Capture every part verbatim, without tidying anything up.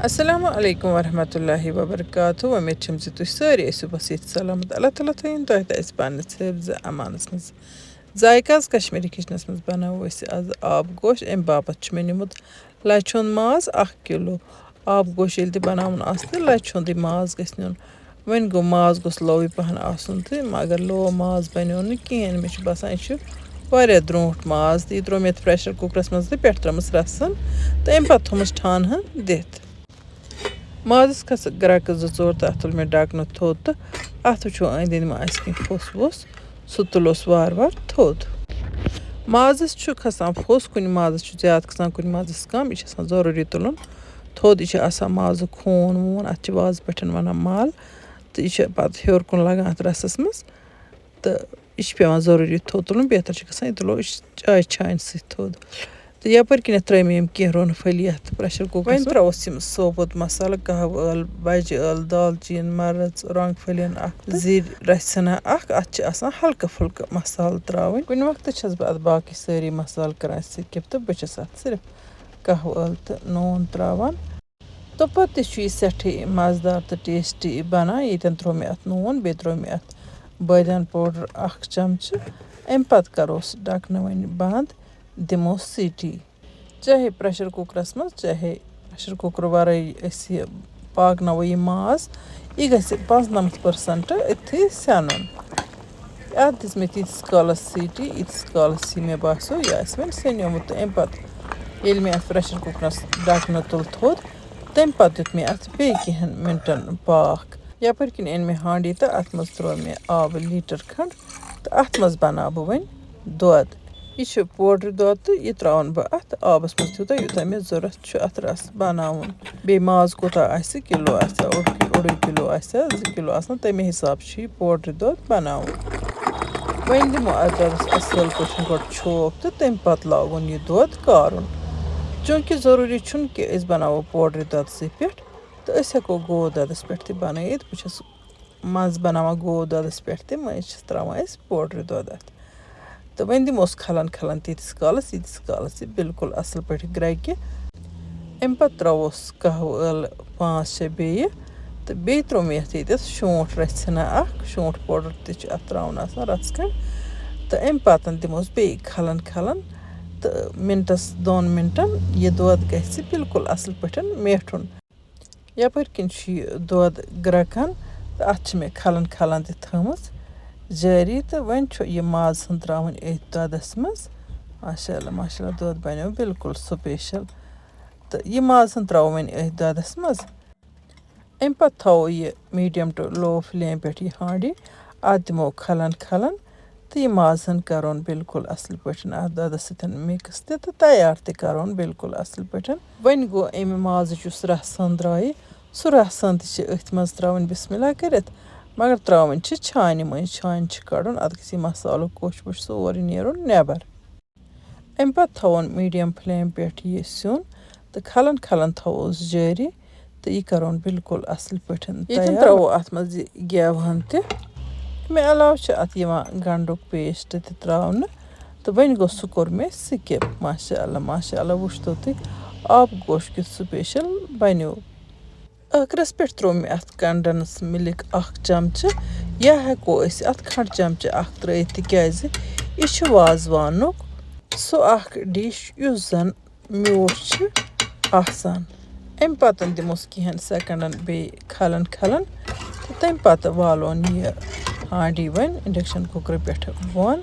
السلام علیکم ورحمۃ اللہ وبرکاتہ۔ وۄمید چھم زِ تُہۍ سٲری ٲسِو بس ییٚتھۍ سلامت۔ اللہ تعالیٰ تھٲیِن تۄہہِ تہٕ اَسہِ پننِس حفظ امانس منٛز۔ ذایقہ آز کشمیٖری کِچنس منٛز بناوو أسۍ آز آب گوش۔ امہِ باپتھ چھُ مےٚ نیومُت لچھُن ماز اکھ کِلوٗ۔ آب گوش ییٚلہِ تہِ بناوُن آسہِ تہٕ لچھُن تہِ ماز گژھِ نیُن۔ وۄنۍ گوٚو، ماز گوٚژھ لووٕے پہن آسُن تہٕ مگر لوو ماز بنیو نہٕ کِہیٖنۍ۔ مےٚ چھُ باسان، یہِ چھُ واریاہ درٛوٗنٛٹھ ماز تہٕ یہِ ترٛوو مےٚ یَتھ pressure cookerس منٛز تہٕ پٮ۪ٹھٕ ترٲومٕژ رَسَن تہٕ اَمہِ پَتہٕ تھوٚومَس ٹھانہٕ ہن دِتھ۔ مازَس کھژٕ گرٛٮ۪کہٕ زٕ ژور تہٕ اَتھ تُل مےٚ ڈَکہٕ نہٕ تھوٚد تہٕ اَتھ وٕچھو أنٛدۍ أنٛدۍ ما آسہِ کینٛہہ پھوٚس ووٚس۔ سُہ تُلوس وارٕ وارٕ تھوٚد۔ مازَس چھُ کھَسان پھوٚس، کُنہِ مازَس چھُ زیادٕ کھَسان، کُنہِ مازَس کَم۔ یہِ چھُ آسان ضروٗری تُلُن تھوٚد۔ یہِ چھُ آسان مازُک خوٗن ووٗن، اَتھ چھِ وازٕ پٲٹھۍ وَنان مَل۔ تہٕ یہِ چھِ پَتہٕ ہیوٚر کُن لَگان اَتھ رَسَس منٛز۔ تہٕ یہِ چھُ پٮ۪وان ضروٗری تھوٚد تُلُن، بہتر چھُ گژھان، یہِ تُلو أسۍ چایہِ چھانہِ سۭتۍ تھوٚد۔ تہٕ یَپٲرۍ کِنٮ۪تھ ترٲے مےٚ یِم کینٛہہ رۄنہٕ پھٔلۍ یَتھ pressure cookerس وۄنۍ منٛز۔ ترٛاووس یِم ثوبوٗت مصالہٕ، قہوٕ ٲل، بَجہِ ٲل، دالچیٖن، مَرٕژ، رۄنٛگ پھٔلٮ۪ن اَکھ، زِرۍ رَژھِ ہنا اَکھ۔ اَتھ چھِ آسان ہلکہٕ پھُلکہٕ مصالہٕ ترٛاوٕنۍ۔ کُنہِ وقتہٕ چھَس بہٕ اَتھ باقٕے سٲری مصالہٕ کَران skip تہٕ بہٕ چھَس اَتھ صرف قہوٕ ٲل تہٕ نوٗن ترٛاوان۔ توٚپتہٕ تہِ چھُ یہِ سٮ۪ٹھٕے مَزٕدار تہٕ tasty بَنان۔ ییٚتٮ۪ن ترٛوو مےٚ اَتھ نوٗن، بیٚیہِ ترٛوو مےٚ اَتھ بٲدیان powder اَکھ چَمچہٕ۔ اَمہِ پَتہٕ کَروس ڈَکہٕ نہٕ وۄنۍ بنٛد، دِمو سیٖٹی۔ چاہے pressure cookerس منٛز، چاہے pressure cooker وَرٲے أسۍ یہِ پاکناوو یہِ ماز، یہِ گژھِ پانٛژنَمَتھ percent أتھی سٮ۪نُن۔ اَتھ دِژ مےٚ تیٖتِس کالَس سیٖٹی، ییٖتِس کالَس یہِ مےٚ باسیو، یہِ آسہِ وۄنۍ سیٚنیومُت۔ تہٕ اَمہِ پَتہٕ ییٚلہِ مےٚ اَتھ pressure cookerس ڈَکہٕ نہٕ تُل تھوٚد، تَمہِ پَتہٕ دیُت مےٚ اَتھ بیٚیہِ کینٛہَن مِنٹَن پاکھ۔ یَپٲرۍ کِنۍ أنۍ مےٚ ہانٛڈی تہٕ اَتھ منٛز ترٛوو مےٚ آبہٕ لیٖٹَر کھنٛڈ تہٕ اَتھ منٛز بَناو بہٕ وۄنۍ دۄد۔ یہِ چھُ powder دۄد تہٕ یہِ ترٛاوَن بہٕ اَتھ آبَس منٛز تیوٗتاہ، یوٗتاہ مےٚ ضوٚرَتھ چھُ اَتھ رَس بَناوُن۔ بیٚیہِ ماز کوٗتاہ آسہِ، کِلوٗ آسہِ، اوٚڑ اوٚڑُے کِلوٗ آسہِ، زٕ کِلوٗ آسَن، تَمے حِساب چھُ یہِ powder دۄد بَناوُن۔ وۄنۍ دِمو اَتھ دۄدَس اَصٕل پٲٹھۍ گۄڈٕ چھوپ تہٕ تَمہِ پَتہٕ لاگُن یہِ دۄد کارُن۔ چوٗنٛکہِ ضروٗری چھُنہٕ کہِ أسۍ بَناوو powder دۄدسٕے پٮ۪ٹھ، تہٕ أسۍ ہٮ۪کو گوٚو دۄدَس پٮ۪ٹھ تہِ بَنٲیِتھ۔ بہٕ چھَس منٛزٕ بَناوان گوٚو دۄدَس پٮ۪ٹھ تہِ، مٔنٛزۍ چھِس ترٛاوان أسۍ powder دۄد اَتھ۔ تہٕ وۄنۍ دِموس کھَلَن کھَلَن تیٖتِس کالَس، ییٖتِس کالَس یہِ بِلکُل اَصٕل پٲٹھۍ گرٛٮ۪کہِ۔ اَمہِ پَتہٕ ترٛاووس قہوٕ ٲلہٕ پانٛژھ شےٚ بیٚیہِ، تہٕ بیٚیہِ ترٛوو مےٚ یَتھ ییٚتٮ۪تھ شونٛٹھ رَژھِ ہنا اَکھ، شونٛٹھ powder تہِ چھُ اَتھ ترٛاوُن آسان رَژھ کھنٛڈ۔ تہٕ اَمہِ پَتہٕ دِموس بیٚیہِ کھَلَن کھَلَن تہٕ مِنٹَس دۄن مِنٹَن یہِ دۄد گژھِ بِلکُل اَصٕل پٲٹھۍ میٹھُن۔ یَپٲرۍ کِنۍ چھُ یہِ دۄد گرٛٮ۪کان تہٕ اَتھ چھِ مےٚ کھَلَن کھَلَن تہِ تھٲومٕژ جٲری۔ تہٕ وۄنۍ چھُ یہِ ماز ہن ترٛاوٕنۍ أتھۍ دۄدَس منٛز۔ ماشاء اللہ، ماشاء اللہ، دۄد بَنیو بِلکُل special۔ تہٕ یہِ ماز ہن ترٛاوو وۄنۍ أتھۍ دۄدَس منٛز۔ اَمہِ پَتہٕ تھاوو یہِ medium to low flame پٮ۪ٹھ یہِ ہانٛڈی۔ اَتھ دِمو کھَلَن کھَلَن تہٕ یہِ ماز ہن کَرون بِلکُل اَصٕل پٲٹھۍ اَتھ دۄدَس سۭتۍ mix تہِ تہٕ تیار تہِ کَرون بِلکُل اَصٕل پٲٹھۍ۔ وۄنۍ گوٚو اَمہِ مازٕچ یُس رَس ہن درٛایہِ، سُہ رَس ہن تہِ چھِ أتھۍ منٛز ترٛاوٕنۍ بِسمِ اللہ کٔرِتھ، مگر ترٛاوٕنۍ چھِ چھانہِ مٔنٛزۍ، چھانہِ چھِ کَڑُن، اَتھ گژھِ یہِ مصالُک کوٚش ووٚش سورُے نیرُن نٮ۪بَر۔ اَمہِ پَتہٕ تھاوون medium flame پٮ۪ٹھ یہِ سیُن تہٕ کھَلَن کھَلَن تھاووس جٲری تہٕ یہِ کَرون بِلکُل اَصٕل پٲٹھۍ ییٚتٮ۪ن تیار۔ ترٛاوو اَتھ منٛز یہِ گٮ۪و ہن تہِ۔ اَمہِ علاوٕ چھِ اَتھ یِوان گَنٛڈُک paste تہِ ترٛاونہٕ تہٕ وۄنۍ گوٚو سُہ کوٚر مےٚ skip۔ ماشاء اللہ، ماشاء اللہ، وٕچھتو تُہۍ آبہٕ گوش کیُتھ special بَنیو۔ ٲخرَس پٮ۪ٹھ ترٛوو مےٚ اَتھ condense milk اَکھ چَمچہٕ، یا ہٮ۪کو أسۍ اَتھ کھنٛڈ چَمچہٕ اَکھ ترٛٲیِتھ، تِکیٛازِ یہِ چھُ وازوانُک سُہ اَکھ dish یُس زَن میوٗٹھ چھِ آسان۔ اَمہِ پَتہٕ دِموس کینٛہَن secondن بیٚیہِ کھَلَن کھَلَن تہٕ تَمہِ پَتہٕ والون یہِ ہانٛڈی وۄنۍ induction cooker پٮ۪ٹھٕ بۄن۔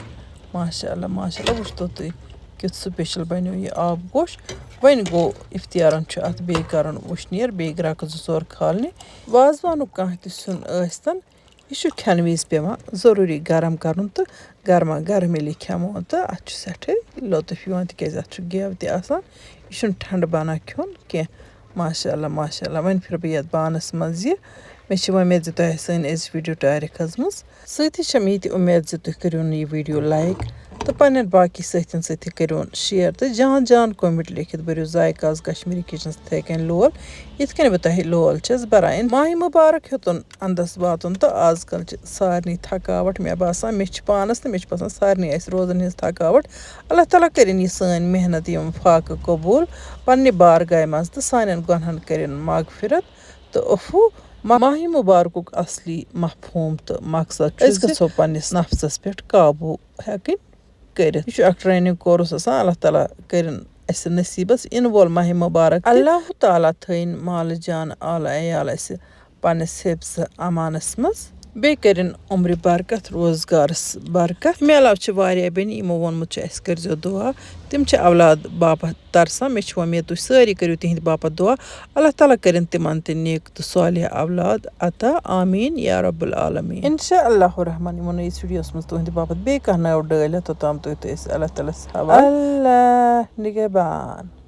ماشاء اللہ، ماشاء اللہ، وٕچھتو تُہۍ کیُتھ special بَنیو یہِ آب گوش۔ وۄنۍ گوٚو اِفتِیارَن چھُ اَتھ بیٚیہِ کَرُن وٕشنیر، بیٚیہِ گرٛٮ۪کہٕ زٕ ژور کھالنہِ۔ وازوانُک کانٛہہ تہِ سیُن ٲسۍتَن، یہِ چھُ کھٮ۪نہٕ وِزِ پٮ۪وان ضروٗری گرم کَرُن تہٕ گرما گرم ییٚلہِ یہِ کھٮ۪مو تہٕ اَتھ چھُ سٮ۪ٹھاے لطف یِوان، تِکیٛازِ اَتھ چھُ گٮ۪و تہِ آسان، یہِ چھُنہٕ ٹھنٛڈٕ بَنان کھیوٚن کینٛہہ۔ ماشاء اللہ، ماشاء اللہ، وۄنۍ پھِرٕ بہٕ یَتھ بانَس منٛز یہِ۔ مےٚ چھِ وۄمید زِ تۄہہِ آسہِ سٲنۍ أزِچ video ٹارِ کھٔژمٕژ۔ سۭتی چھم یہِ تہِ اُمید زِ تُہۍ کٔرِو نہٕ یہِ video like، تہٕ پننٮ۪ن باقٕے سٲتھٮ۪ن سۭتۍ تہِ کٔرِوُن شیئر تہٕ جان جان کومنٹ لیکھِتھ بٔرِو ذایقاز کشمیٖری کچنس تِتھے کٔنۍ لول، یِتھ کٔنۍ بہٕ تۄہہِ لول چھَس بران۔ ماہِ مُبارک ہیوٚتُن اندس واتُن تہٕ آز کل چھِ سارنٕے تھکاوٹ، مےٚ باسان مےٚ چھِ پانس تہٕ مےٚ چھِ باسان سارنٕے اَسہِ روزن ہٕنٛز تھکاوٹ۔ اللہ تعالیٰ کٔرِن یہِ سٲنۍ محنت، یِم فاقہٕ قبوٗل پننہِ بارگاہہِ منٛز تہٕ سانٮ۪ن گۄنہن کٔرِن مغفرت تہٕ عفو۔ ما-، ماہِ مُبارکُک اصلی مفہوم تہٕ مقصد چھُ أسۍ زِ گژھو پننِس نفسس پٮ۪ٹھ قابو ہٮ۪کٕنۍ کٔرِتھ۔ یہِ چھُ اکھ ٹریننگ کورس آسان، اللہ تعالیٰ کٔرِن اَسہِ نصیٖبس یِنہٕ وول ماہِ مُبارک تہِ۔ اللہ تعالیٰ تھٲیِن مالہٕ جان آل عیال اَسہِ پننِس حفظ امانس منٛز۔ بیٚیہِ کٔرِن عمرِ برکت، روزگارس برکت۔ اَمہِ علاوٕ چھِ واریاہ بیٚنہِ یِمو ووٚنمُت چھُ، اَسہِ کٔرۍزیو دُعا۔ تِم چھِ اولاد باپتھ ترسان۔ مےٚ چھِ وۄمید تُہۍ سٲری کٔرِو تِہِنٛدِ باپتھ دُعا۔ اللہ تعالیٰ کٔرِن تِمن تہِ نیک تہٕ صالح اولاد عطا۔ آمین یا رب العالمین۔ انشاء اللہ الرحمن یِمو نٔیِس ویڈیوس منٛز تُہٕنٛدِ باپتھ بیٚیہِ کانٛہہ نٔو ڈٲلۍ ہٮ۪تھ، توٚتام تُہۍ تہٕ أسۍ اللہ تعالیٰ ہس حوالہٕ۔ اللہ نگہبان۔